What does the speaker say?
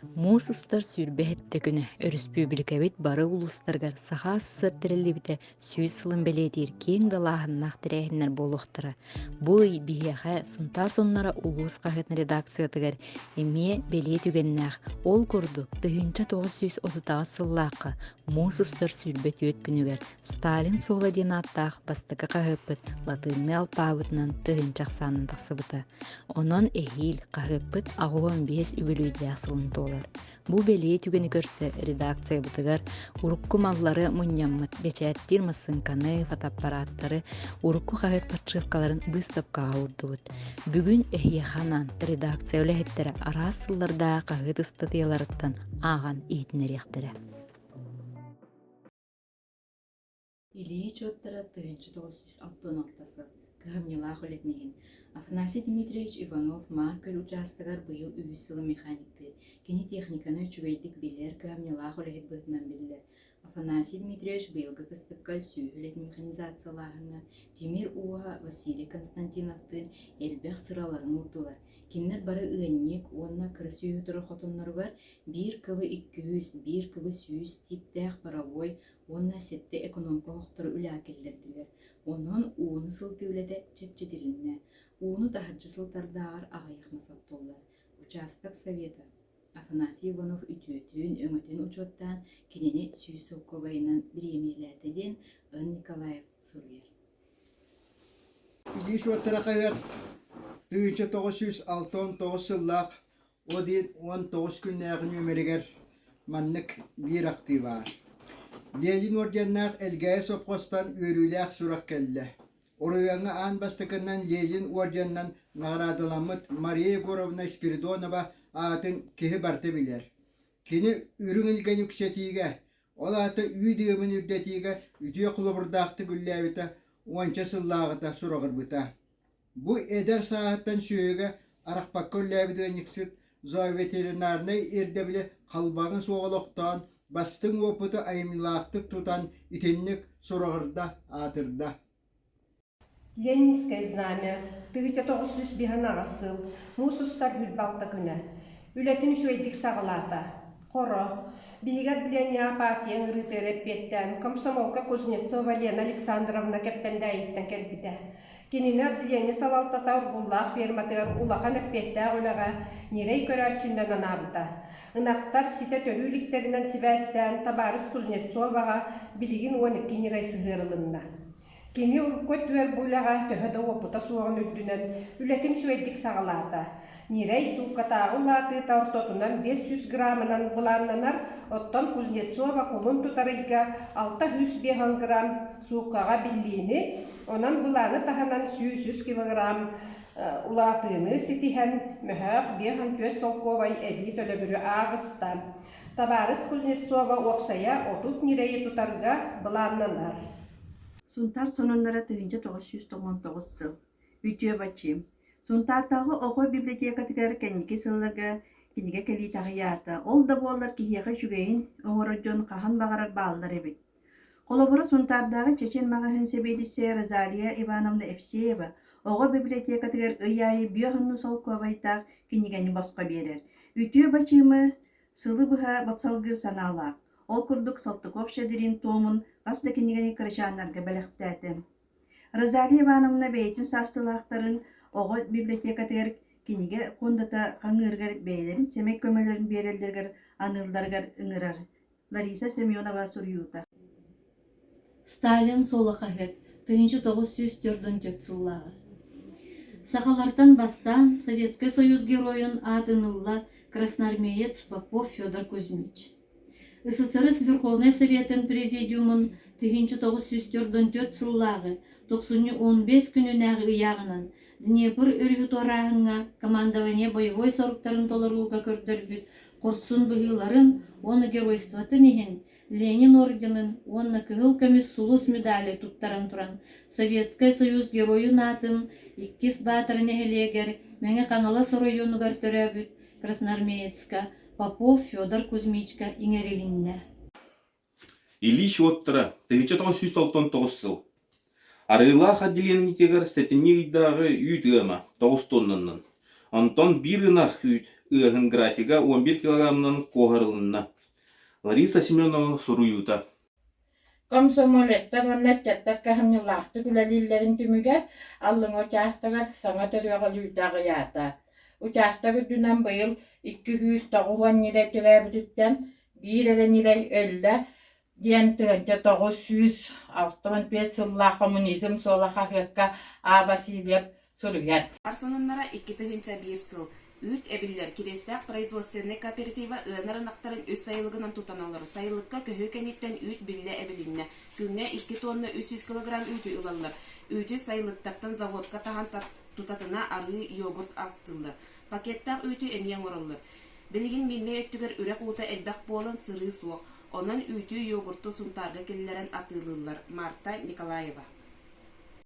Муус устар 27 күнэ өрөспүүбүлүкэбит бары улуустарыгар Саха АССР тэриллибитэ 100 сылын бэлиэтиир киэҥ далааһыннаах тэрээһиннэр буолуохтара. Бу ый биһиэхэ Сунтаар сонноро улуус хаһыатын редакциятыгар эмиэ бэлиэ түгэннээх. Ол курдук, 1938 сыллаахха муус устар 24 күнүгэр Сталин суола диэн ааттаах бастакы хаһыаппыт латыынныы алпаабытынан тыһыынча ахсаанынан тахсыбыта. Онон эһиил хаһыаппыт 85 үбүлүөйдээх сылын туолар. Бу бэлиэ түгэни көрсө редакциябытыгар урукку маллары мунньаммыт бэчээттиир массыыҥканы, фотоаппараттары, урукку хаһыат подшивкаларын быыстапкаҕа уурдубут. Бүгүн эһиэхэ анаан редакция үлэһиттэрэ араас сыллардаах хаһыат ыстатыйаларыттан ааҕан иһитиннэриэхтэрэ. Ильич уоттара 1966 сыл кыһамньылаах үлэтин иһин Афанасий Дмитриевич Иванов Маар Күөл учаастагар быйыл үһүс сылын механиктыыр. Кини техниканы үчүгэйдик билэр, кыһамньылаах үлэһит быһыытынан биллэр. Афанасий Дмитриевич быйылгы кыстыкка сүөһү үлэтин механизациялааһыҥҥа тимир ууһа Василий Константиновтыын элбэх сыраларын уурдулар. Кинилэр бары ыанньык уонна кыра сүөһү турар хотонноругар биир кыбы 200, биир кыбы 100 тииптээх паровой уонна сэттэ экономка оһохтору үлэҕэ киллэрдилэр. Онон ууну сылытыы үлэтэ чэпчэтилиннэ. Ууну таһырдьа сылытардааҕар аҕыйах мас оттуллар. Учаастак совета Афанасий Иванов үтүөтүн, өҥөтүн учуоттаан кинини 100 солкуобайынан бириэмийэлээтэ диэн Ын Николаев суруйар. Илии суоттара хаһыат 1969 сыллаах 19 күннээҕи нүөмэригэр маннык биир ахтыы баар. Ленин орденнаах Элгээйи сопхуостан үөрүүлээх сурах кэллэ. Оройуоҥҥа аан бастакынан Ленин орденынан наҕараадаламмыт Мария Егоровна Спиридонова аатын киһи барыта билэр. Кини үрүҥ илгэни үксэтиигэ, ол аата үүт ыамын үрдэтиигэ үтүө холобурдаахтык үллээбитэ уонча сыллааҕыта сураҕырбыта. Бу эдэр сааһыттан сүөһүгэ арахпакка үлэлээбит ыанньыксыт зооветеринарнай ирдэбили халбаҥы суох олохтоон, бастыҥ уопуту айымньылаахтык тутан итинник сураҕырда, аатырда. Ленинскэй знамя 1958 сыл муус устар 26 күнэ. Үлэтин үчүгэйдик саҕалаата. Хоро. Биһиги отделениеҕа партия ыҥырыытыгар эппиэттээн комсомолка Кузнецова Лена Александровна Кэппэндээйиттэн кэлбитэ. Кинини отделение салалтата Ургуллаах ферматыгар улахан эппиэттээх үлэҕэ ньирэй көрөөччүнэн анаабыта. Ынахтар ситэ төрүү иликтэринэн сибээстээн табаарыс Кузнецоваҕа билигин 12 ньирэй сыһыарылынна. Кини урукку өттүгэр бу үлэҕэ төһө да уопута суоҕун үрдүнэн үлэтин үчүгэйдик саҕалаата. Ньирэй сууккатааҕы улаатыыта ортотунан 500 граммынан былааннанар, оттон Кузнецова кулун тутар ыйга 650 грамм сууккаҕа биллиини, онон былааны таһынан 103 килограмм улаатыыны ситиһэн, мөһөөх 54 солкуобай эбии төлөбүрү ааҕыста. Табаарыс Кузнецова уопсайа 30 ньирэйи тутарга былааннанар. Сунтаар сонуннара 1999 сыл. Үтүө бачыым. Сунтаардааҕы оҕо библиотекатыгар кэнники сылларга кинигэ кэлиитэ аҕыйаата. Ол да буоллар киһиэхэ үчүгэйин оҥорор дьон хаһан баҕарар бааллар эбит. Холобура, Сунтаардааҕы Чечен маҕаһыын сэбиэдиссэйэ Розалия Ивановна Евсеева оҕо библиотекатыгар ый аайы биэс солкуобайдаах кинигэни босхо биэрэр. Үтүө бачыымы сылы быһа салгыыр санаалаах. Ол курдук Салтыков-Щедрин туомун хас да кинигэни кырачааннарга бэлэхтээтэ. Розалия Ивановна бэйэтин саастыылаахтарын оҕо библиотекатыгар кинигэ фондата хаҥыырыгар бэйэлэрин сэмэй көмөлөрүн биэрэллэригэр аныылларыгар ыҥырар. Лариса Семенова суруйуута. Сталин суола хаһыат 1944 сыллааҕы. Сахалартан бастаан Советскай Союз Геройун аатын ылла красноармеец Попов Федор Кузьмич. СССР Верховнай Советын Президиумун 1944 сыллааҕы тохсунньу 15 күнүнээҕи ыйааҕынан Днепр өрүһү туорааһыҥҥа командование боевой соруктарын толорууга көрдөрбүт хорсун быһыыларын уонна геройствотын иһин Ленин орденын уонна Кыһыл көмүс сулус медали туттаран туран Советскай Союз Геройун аатын Иккис Баатара нэһилиэгэр Мэҥэ Хаҥалас оройуонугар төрөөбүт красноармеецка Попов Федор Кузьмичка иҥэрилиннэ. Ильич уоттара 1969 сыл. Арыылаах отделениетыгар сэтинньи ыйдааҕы үүт ыама 9 тоннаннан. Онтон биир ынах үүт ыаһын графига 11 килограммынан куоһарылынна. Лариса Семенова суруйуута. Комсомолецтар уонна ыччаттар кыһамньылаахтык үлэлииллэрин түмүгэр Аллыҥа учаастагар саҥа төрүөх өлүүтэ аҕыйаата. Учаастак үрдүнэн быйыл 290 ньирэй төрөөбүтүттэн биир эрэ ньирэй өллө диэн 1965 сыллаах «Коммунизм суола» хаһыакка А. Васильев суруйар. Сонуннара 2001 сыл. Үүт эбиллэр. Кириэстээх производственнай кооператива ыанар ынахтарын үс сайылыгынан тутан олорор. Сайылыкка көһүү кэнниттэн үүт биллэ эбилиннэ. Күҥҥэ 2 тонна 300 килограмм үүтү ылаллар. Үүтү сайылыктартан заводка таһан тутатына арыы, йогурт астыыллар. Пакеттаах үүтү эмиэ оҥороллор. Билигин Миирнэй өттүгэр үрэх уута элбэх буолан сырыы суох. Онон үүтү, йогурту Сунтаарга киллэрэн атыылыыллар. Марта Николаева.